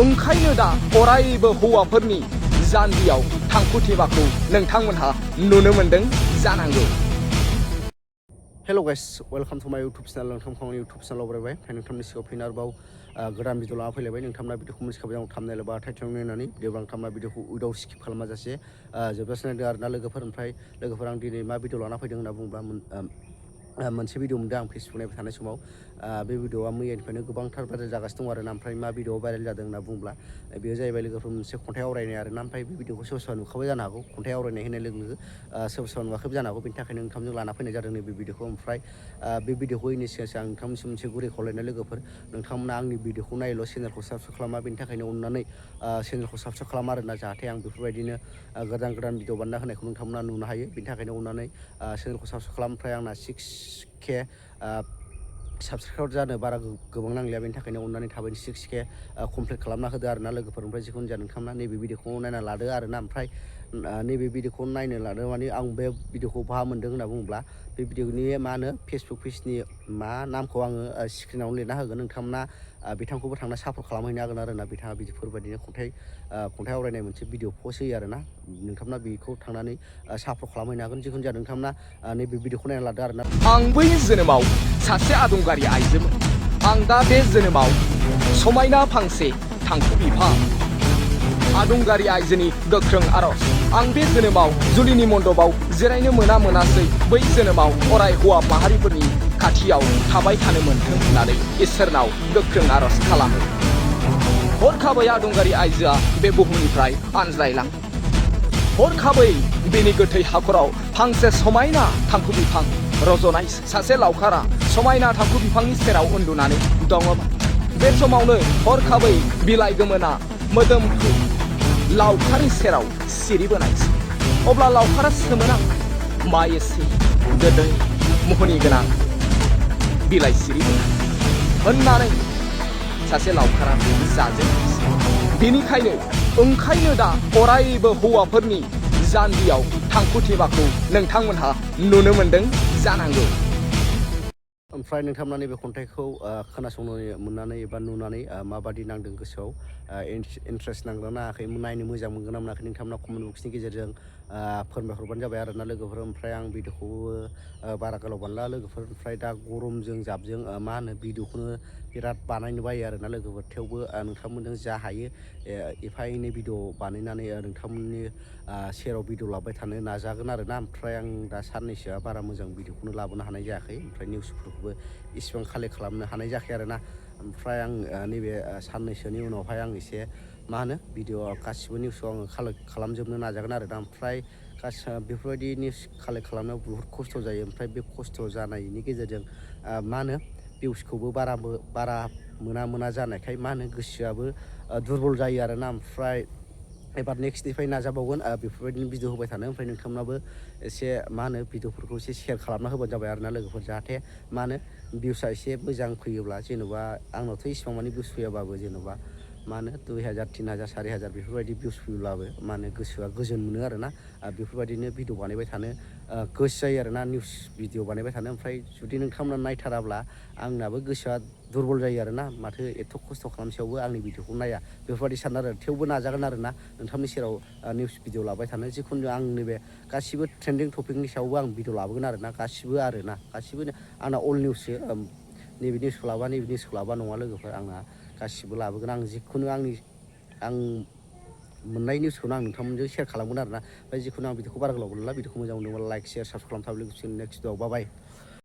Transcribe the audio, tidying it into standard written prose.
ओंखायनो दा अरायबो हौवाफोरनि जानजियाव थांखु थेबाखौ नोंथांमोनहा नुनो मोनदों जानांगौ। हेल' गाइस, वेलकाम टू माय यूट्यूब चैनल। नोंथांमोननि यूट्यूब चैनलाव बरायबाय। नोंथांनि सिगाङाव फैनो आरोबाव गोदान भिडिअ लाना फैलायबाय। नोंथांमोना भिडिअखौ मोनथिखाबाय आं थाम्बनेल एबा टाइटेल नायनानै भिडिअ नोंथांमोना भिडिअखौ उइदाव स्किप खालामाजासे जोबजासे नायदों आरोना लोगोफोर। ओमफ्राय लोगोफोर, आं दिनै मा भिडिअ लाना फैदों होनना बुङोब्ला मोनसे भिडिअ मोनदों आं फेसबुक नायबाय थानाय समाव। बे भिडिअआ मैयानिफ्रायनो गोबांथार भाइरेल जागासिनो दं आरोना। ओमफ्राय मा भिडिअ भाइरेल जादों होनना बुङोब्ला बेयो जाहैबाय लोगोफोर मोनसे खन्थाइ आवरायनाय आरोना। ओमफ्राय बे भिडिअखौ सोरबा सोरबा नुखाबाय जानो हागौ। खन्थाइ आवरायनाय होननाय लोगो लोगो सोरबा सोरबा नुवाखैबो जानो हागौ। बेनि थाखायनो नोंथांजों लाना फैनाय जादों नैबे भिडिअखौ। ओमफ्राय बे भिडिअखौ होयैनि सिगां आं नोंथांमोनसिम मोनसे गुरै खावलायनाय लोगोफोर, नोंथांमोना आंनि भिडिअखौ नायल', चेनेलखौ साबस्क्राइब खालामा। बेनि थाखायनो अननानै चेनेलखौ साबस्क्राइब खालामा आरोना, जाहाथे आं बेफोरबायदिनो गोदान गोदान भिडिअ बानायना होनायखौ नोंथांमोना नुनो हायो। बेनि थाखायनो अननानै चेनेलखौ साबस्क्राइब खालाम। ओमफ्राय आंना 6K साबस्क्राइबार जानो बारा गोबां नांलिया। बेनि थाखायनो अननानै थाबैनो 6K कमप्लिट खालामना होदो आरोना लोगोफोर। ओमफ्राय जिखुनु जाया नोंथांमोना नैबे भिडिअखौ नायना लादो आरोना। ओमफ्राय नैबे भिडिअखौ नायनो लादों माने आं बे भिडिअखौ बहा मोन्दों होनना बुङोब्ला बे भिडिअनि मा होनो फेसबुक पेजनि नामखौ आङो स्क्रिनावनो लिरना होगोन। नोंथांमोना बिथांखौबो थांना सापर्ट खालामहैनो हागोन आरोना। बिथाङा बेफोरबायदिनो खन्थाइ आवरायनाय मोनसे भिडिअ पस्ट होयो आरोना। नोंथांमोना बेखौ थांनानै सापर्ट खालामहैनो हागोन। जिखुनु जाया नोंथांमोना नैबे भिडिअखौ नायना लादो आरोना। आं बै जोनोमाव सासे आदुंगारि आइजोमोन। आं दा बे जोनोमाव समायना फांसे थांखु बिफां। आदुंगारि आइजोनि गोख्रों आरज। आं बे जोनोमाव जुलिनि मन्दपाव जिरायनो मोनासै। बै जोनोमाव अराय हौवा माहारिफोरनि खाथियाव थाबाय थानो मोन्थों होननानै इसोरनाव गोख्रों आरज खालामो। हरखाबै आदुंगारि आइजोआ बे बुहुमनिफ्राय आनज्रायलाङो। हरखाबै बेनि गोथै हाखराव फांसे समायना थांखु बिफां रज'नाय सासे लावखारा समायना थांखु बिफांनि सेराव उन्दुनानै दङमोन। बे समावनो हरखाबै बिलाइ गोमोना मोदोमखौ लावखारनि सेराव सिरिबोनायसै। अब्ला लावखारा सोमोनांबाय, मा एसे गोदै मुहुनि गोनां बिलाइ सिरिबोनाय होननानै सासे लावखारा जाजेनायसै। बेनिखायनो ओंखायनो दा अरायबो हौवाफोरनि जानजियाव थांखु थेबाखौ नोंथांमोनहा नुनो मोनदों जानांगौ। ओमफ्राय नोंथांमोना नैबे खन्थाइखौ खोनासंनो मोननानै एबा नुनानै माबादि नांदों गोसोआव, इन्ट्रेस्ट नांदोंना नाङाखै, नायनो मोजां मोनगोन ना मोनाखै, नोंथांमोना कमेन्ट बक्सनि गेजेरजों फोरमायहरबानो जाबाय आरोना लोगोफोर। ओमफ्राय आं भिडिअखौबो बारा गोलाव बानला लोगोफोर। ओमफ्राय दा गरमजों जाबजों मा होनो भिडिअखौनो बिराद बानायनो बायो आरोना लोगोफोर। थेवबो नोंथांमोनजों जा हायो एफा एनै भिडिअ बानायनानै नोंथांमोननि सेराव भिडिअ लाबाय थानो नाजागोन आरोना। ओमफ्राय आं दा साननैसोआ बारा मोजां भिडिअखौनो लाबोनो हानाय जायाखै। ओमफ्राय निउसफोरखौबो इसिबां कालेक्ट खालामनो हानाय जायाखै आरोना। ओमफ्राय आं नैबे साननैसोनि उनावहाय आं एसे मा होनो भिडिअ गासिबो निउसखौ आङो कालेक्ट खालामजोबनो नाजागोन आरोना। ओमफ्राय बेफोरबायदि निउस कालेक्ट खालामनायाव बुहुत खस्थ' जायो। ओमफ्राय बे खस्थ' जानायनि गेजेरजों मा होनो भिउसखौबो बारा मोना जानायखाय मा होनो गोसोआबो दुरबल जायो आरोना। ओमफ्राय एबार नेक्स्टनिफ्राय नाजाबावगोन बेफोरबायदिनो भिडिअ होबाय थानो। ओमफ्राय नोंथांमोनाबो एसे मा होनो भिडिअफोरखौ एसे शेयार खालामना होबानो जाबाय आरोना लोगोफोर, जाहाथे मा होनो भिउसआ एसे मोजां फैयोब्ला, जेन'बा आंनावथ' इसिबां मानि भिउस फैयाबाबो जेन'बा मा होनो 2000, 3000, 4000 बेफोरबायदि भिउस फैयोब्लाबो मा होनो गोसोआ गोजोन मोनो आरोना। बेफोरबायदिनो भिडिअ बानायबाय थानो गोसो जायो आरोना, निउस भिडिअ बानायबाय थानो। ओमफ्राय जुदि नोंथांमोना नायथाराब्ला आंनाबो गोसोआ दुरबल जायो आरोना, माथो एथ' खस्थ' खालामसेयावबो आंनि भिडिअखौ नाया बेफोरबायदि सानो आरो। थेवबो नाजागोन आरोना नोंथांनि सेराव निउस भिडिअ लाबाय थानो। जिखुनु आं नैबे गासिबो ट्रेन्डिं टपिकनि सायावबो आं भिडिअ लाबोगोन आरोना, गासिबो आंना अल निउससो। नैबे निउसखौ लाबा नैबे निउसखौ लाबा नङा लोगोफोर, आंना गासिबो लाबोगोन। आं जिखुनु आं मोननाय निउसखौनो आं नोंथांमोनजों शेयार खालामगोन आरोना। ओमफ्राय जिखुनु आं भिडिअखौ बारा गोलाव मोनला। भिडिअखौ मोजां मोनदोंबा लाइक, शेयार, साबस्क्राइब खालामथाब लोगोसे नेक्स्ट भिडिअआव बाय।